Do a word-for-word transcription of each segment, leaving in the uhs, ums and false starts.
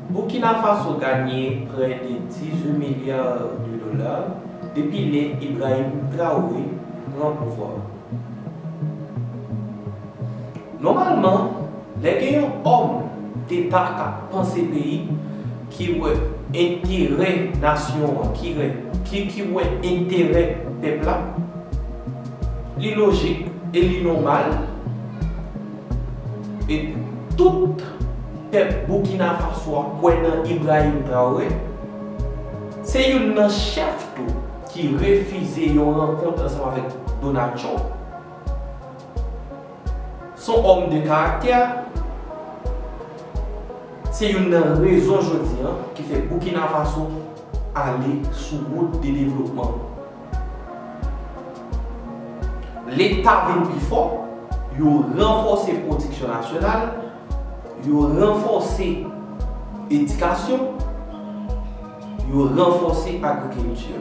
Burkina Faso ganye prè de dizuit milya de dola depi lè Ibrahim Traoré pran pouvwa. Nòmalman, lè gen yon òm deta k ap panse peyi, ki wè enterè nasyon an, ki wè, ki, ki wè enterè pèp la, li lojik e li nòmal, e tout pèp Burkina Faso a kwè nan Ibrahim Traoré. Se youn nan chèf tou ki refize yon rankont ansanm avèk Donald Trump. Se yon òm de karaktè. Se youn nan rezon jodi an ki fè Burkina Faso ale sou wout de devlopman. Leta vin pi fò, yo ranfòse pwodiksyon nasyonal, yo ranfòse edikasyon, yo ranfòse agrikilti.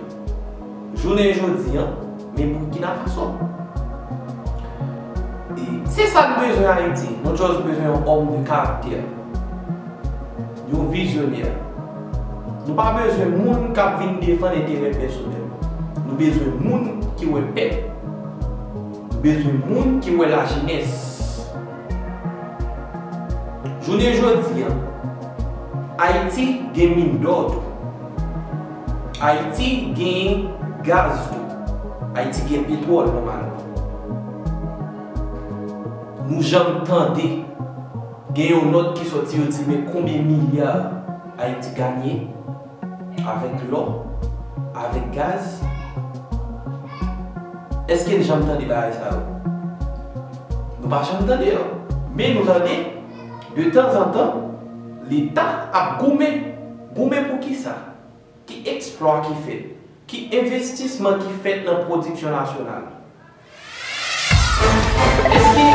Jounen jodi an, men Burkina Faso. E se sa n bezwen Ayiti. Nou just bezwen yon òm de karaktè, yon vizyonè. Nou pa bezwen moun k ap vin defann enterè pèsonèl. Nou bezwen moun ki wè pèp. Nou bezwen moun ki wè lajenès. Jounen jodi an, Ayiti gen min dò tou. Ayiti gen gaz tou. Ayiti gen petwòl nòmalman. Nou janm tande gen yon nòt ki sòti, yo di men konbyen milya Ayiti ganye avèk lò, avèk gaz. Èske n janm tande bagay sa yo? Nou pa janm tande yo. Men nou tande, de tanzantan, Leta ap goumen. Goumen pou kisa? Ki eksplwa ki fèt? Ki envestisman ki fèt nan pwodiksyon nasyonal? Èske